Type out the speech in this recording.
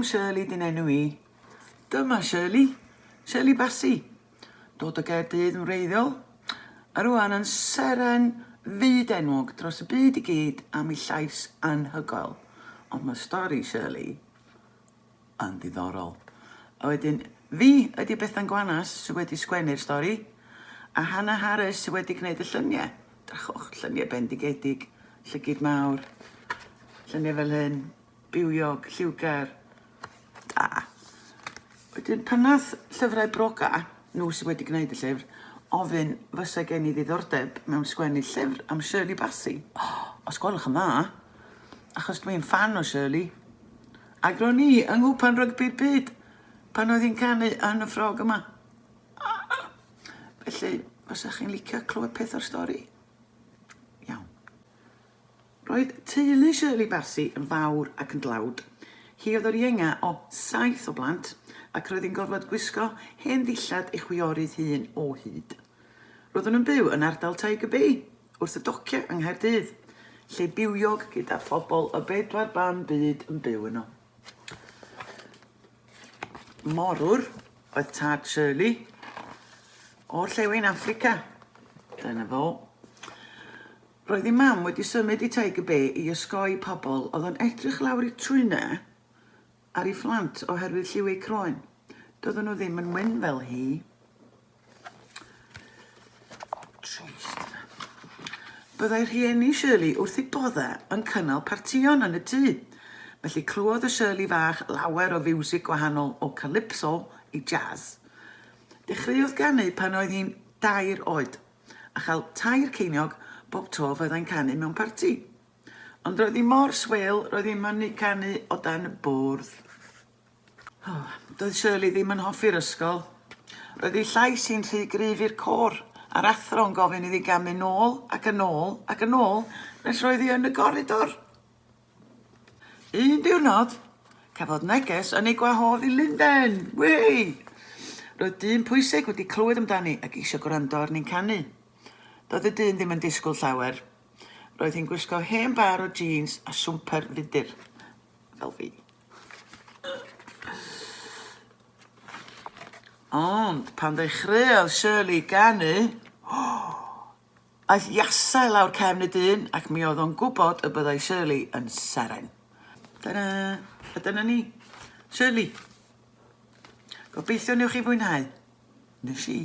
Shirley 'di'n enw i. Dyma Shirley. Shirley Bassey. Dod o Gaerdydd yn wreiddiol, a rwan yn seren fyd enwog dros y byd i gyd am ei llais anhygoel. Ond mae stori Shirley yn ddiddorol. A wedyn, fi ydi Bethan Gwanas sydd wedi sgwennu'r stori, a Hannah Harris sydd wedi gwneud y lluniau. Drychwch, lluniau bendigedig, llygid mawr, lluniau fel hyn, bywiog, lliwgar, da. Wedyn, pan nath Llyfrau Broga, nhw sydd wedi gwneud y llyfr, ofyn fysa gen i ddiddordeb mewn sgwennu llyfr am Shirley Bassey. Os gwelwch yn dda, achos dwi'n ffan o Shirley. Ac ro'n i yng Nghwpan Rygbi'r Byd pan oedd hi'n canu yn y ffrog yma. Felly, fysa chi'n licio clywed peth o'r stori? Iawn. Roedd teulu Shirley Bassey yn fawr ac yn dlawd. Hi oedd yr ienga o saith o blant ac roedd hi'n gorfod gwisgo hen ddillad ei chwiorydd hŷn o hyd. Roeddwn nhw'n byw yn ardal Tiger Bay, wrth y dociau yng Nghaerdydd, lle bywiog gyda phobl o bedwar ban byd yn byw yno. Morwr oedd tad Shirley, o'r Llewyn Affrica. Dyna fo. Roedd ei mam wedi symud i Tiger Bay i osgoi pobl oedd yn edrych lawr i trwynau ar ei phlant oherwydd lliw eu croen. Doedden nhw ddim yn wyn fel hi. Trist. Byddai rhieni Shirley wrth eu boddau yn cynnal partïon yn y tŷ. Felly clywodd y Shirley fach lawer o fiwsig gwahanol o calypso i jazz. Dechreuodd ganu pan oedd hi'n dair oed, a chael tair ceiniog bob tro fyddai'n canu mewn parti. Ond roedd hi mor swil, roedd hi'n mynnu canu o dan y bwrdd. Oh, doedd Shirley ddim yn hoffi'r ysgol. Roedd ei llais hi'n rhy gryf i'r côr, a'r athro yn gofyn iddi gamu nôl ac yn ôl ac yn ôl nes roedd hi yn y goridor. Un diwrnod, cafodd neges yn ei gwahodd i Lundain. Wei! Roedd dyn pwysig wedi clywed amdani ac eisiau gwrando arni'n canu. Doedd y dyn ddim yn disgwyl llawer. Roedd hi'n gwisgo hen bâr o jeans a siwmper fudr, fel fi. Ond pan ddechreuodd Shirley ganu, aeth iasau lawr cefn y dyn ac mi oedd o'n gwybod y byddai Shirley yn seren. Ta-da! A dyna ni. Shirley. Gobeithio newch chi fwynhau. Nes i.